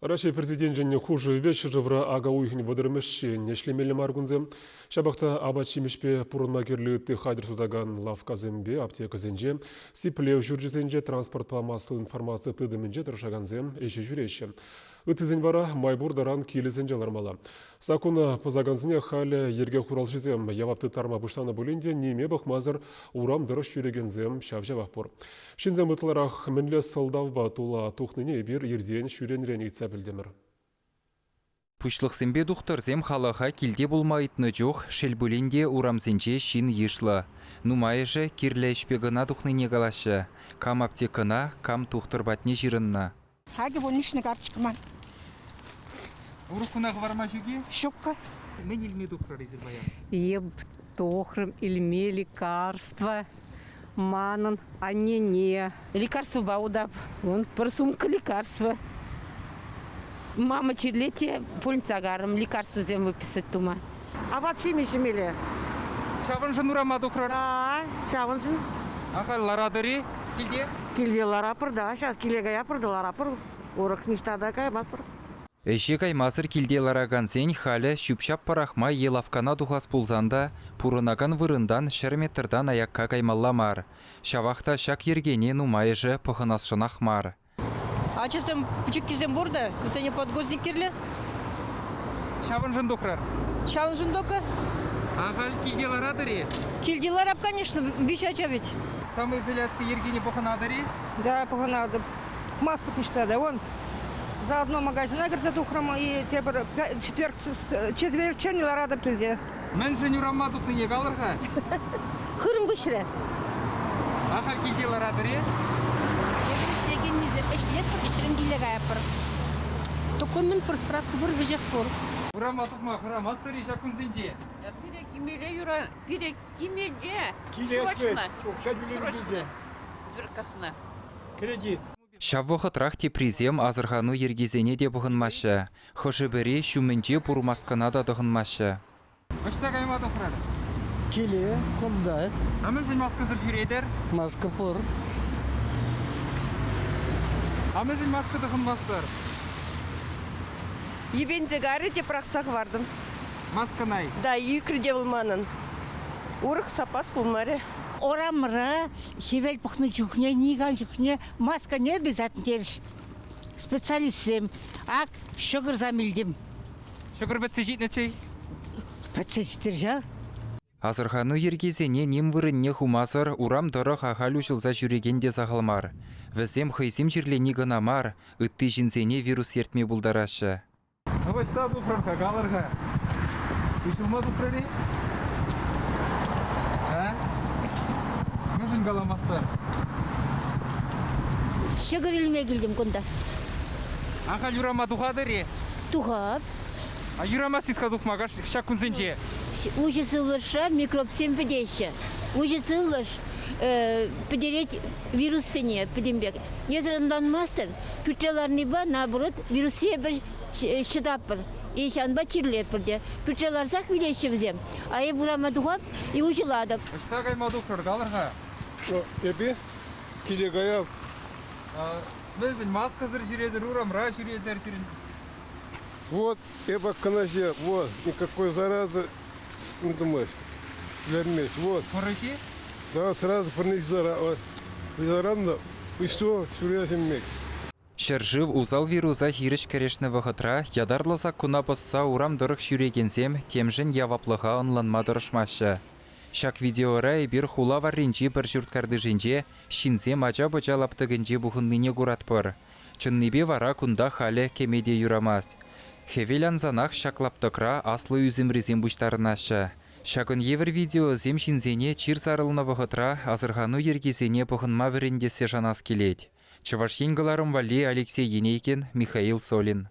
Раҫҫей Президенчӗн хушӑвӗпе ҫӗршывра ака уйӑхӗн вӑтӑрмӗшчен ӗҫлемелле мар кунсем. Ҫапах та апат-ҫимӗҫпе пурӑнма кирлӗ ытти хатӗр сутакан лавккасемпе аптекӑсенче, сиплев ҫурчӗсенче, транспортпа массӑллӑ информаци тытӑмӗнче тӑрӑшакансем ӗҫе ҫӳреҫҫӗ. Ыттисен вара май пур таран килӗсенче лармалла. Саккуна пӑсакансене халӗ йӗрке хуралҫисем явап тыттарма пуҫланӑ пулин те ниме пӑхмасӑр урам тӑрӑх ҫӳрекенсем ҫав-ҫавах пур. Ҫынсем ытларах мӗнле сӑлтавпа тула тухнине эпир иртен ҫӳренрен ыйтса пӗлтӗмӗр. Пуҫлӑхсемпе тухтӑрсем халӑха килте пулма ыйтнӑ чух, шел пулин те, урамсенче ҫын йышлӑ. Нумайӑшӗ кирлӗ ӗҫпе кӑна тухнине калаҫҫӗ. Кам аптекӑна, кам тухтӑр патне ҫырӑннӑ. Хакӗ больничный карточка ман. Урӑх куна хӑварма ҫук-и? Ҫукка. Мӗн илме тухрӑр эсир паян? Эп тухрӑм илме лекарство. Манӑн аннене. Лекарствӑпа утап. Вон пӗр сумка лекарство. Мама чирлет те больница карӑм лекарствӑсем выписать тума. Апат-ҫимӗҫ ҫимелле. Ҫавӑншӑн урама тухрӑр? Да, ҫавӑншӑн. Ахаль ларатӑр-и килте? Килте ларапӑр да, сейчас киле каяпӑр да ларапӑр. Урӑх ниҫта та каймастпӑр. Ӗҫе каймасӑр килте ларакансен халӗ ҫӳп-ҫап пӑрахма е лавккана тухас пулсан та пурӑнакан вырӑнтан ҫӗр метртан аякка каймалла мар. Ҫавах та ҫак йӗркене нумайӑшӗ пӑхӑнасшӑнах мар. Ачасем пӗчӗккисем пур та, вӗсене подгузник кирлӗ. Ҫавӑншӑн тухрӑр? Ҫавӑншӑн только. Ахаль килте ларатӑр-и? Килте ларап, конечно, виҫ ача ведь. Самоизоляци йӗркине пӑхӑнатӑр-и? Да, пӑхӑнатӑп. Тухмастӑп ниҫта та. Вон, заодно магазина кӗрсе тухрӑм и тепӗр четверг четвертьчен ларатӑп килте. Мӗншӗн урама тухнине калӑр-ха. Хырӑм выҫрӗ. Ахаль килте ларатӑр-и? Эпир ӗҫлекеннисем ӗҫлетпӗр, ӗҫрен киле каятпӑр. Документ пур, справка пур, веҫех пур. Урама тухма хӑрамастӑр-и ҫак кунсенче? Пире кимеле юра, пире кимеле Килес срочно, укҫа тӳлеме срочно сберкассӑна. Кредит. Ҫав вӑхӑтрах теприсем асӑрхану йӗркисене те пӑхӑнмаҫҫӗ. Хӑшӗ-пӗри ҫумӗнче пур маскӑна та тӑхӑнмаҫҫӗ. Ӑҫта кайма тухрӑр? Киле, кунта. А мӗншӗн маскӑсӑр ҫӳретӗр? Маска пур. А мӗншӗн маска тӑхӑнмастӑр? Йӗпенсе кайрӗ те пӑрахса хӑвартӑм. Маскӑна-и? Да, ӳкрӗ те вӑл манӑн. Урӑх саппас пулмарӗ. Урамра хӗвел пӑхнӑ чухне, никам чухне маска не обязательно терӗҫ специалистсем. Ак, ҫӑкӑрсам илтӗм. Ҫӑкӑр пӗтсе ҫитнӗччӗ-и? Пӗтсе ҫитрӗ ҫав. Асӑрхану йӗркисене ним вырӑнне хумасӑр урам тӑрӑх ахаль уҫӑлса ҫӳрекен те сахал мар. Вӗсем хӑйсем чирлени кӑна мар, ытти ҫынсене вирус ертме пултараҫҫӗ. Ну, ӑҫта тухрӑр-ха, калӑр-ха. Уҫӑлма тухрӑр-и? А? Мӗншӗн каламастӑр? Ҫӑкӑр илме килтӗм кунта. Ахаль юрама тухатӑр-и? Тухап. А юрамасть-ха тухма ҫак кунсенче? Уҫӑ сывлӑшра микробсем пӗтеҫҫӗ. Уҫӑ сывлӑш пӗтерет вируссене пӗтӗмпех. Эсӗ ӑнланмастӑн, пӳртре ларнипе, наоборот, вируссене пӗр ҫӑтатпӑр. И ҫавӑнпа чирлетпӗр те. Пӳртре ларсах вилеҫҫӗ вӗсем. А эп урама тухап и уҫӑлатӑп. Ӑҫта кайма тухрӑр, калӑр-ха? Эпӗ киле каяп. Мӗншӗн маскӑсӑр ҫӳретӗр, урамра ҫӳретӗр сирӗн? Вот, эпӗ кӑна вот, никакой заразы не думаешь, вернись, вот. Пӑрӑҫ-и? Да, сразу пӑрнись зарано, и что, ҫӳресеммек. Ҫӗршыв усал вируса хирӗҫ кӗрешнӗ вӑхӑтра ятарлӑ саккуна пӑсса урам тӑрӑх ҫӳрекенсем темшӗн яваплӑха ӑнланма тӑрӑшмаҫҫӗ. Ҫак видеора эпир хула варринчи пӗр ҫурт картишӗнче ҫынсем ача-пӑча лаптӑкӗнче пухӑннине куратпӑр. Чӑннипе вара кунта халӗ кӗме те юрамасть. Хӗвел ансанах ҫак лаптӑкра аслӑ ӳсӗмрисем пуҫтарӑнаҫҫӗ. Ҫакӑн евӗр видеосем ҫынсене чир сарӑлнӑ вӑхӑтра асӑрхану йӗркисене пӑхӑнма вӗрентессе шанас килет. Чӑваш Ен кӑларӑм валли Алексей Енейкин, Михаил Солин.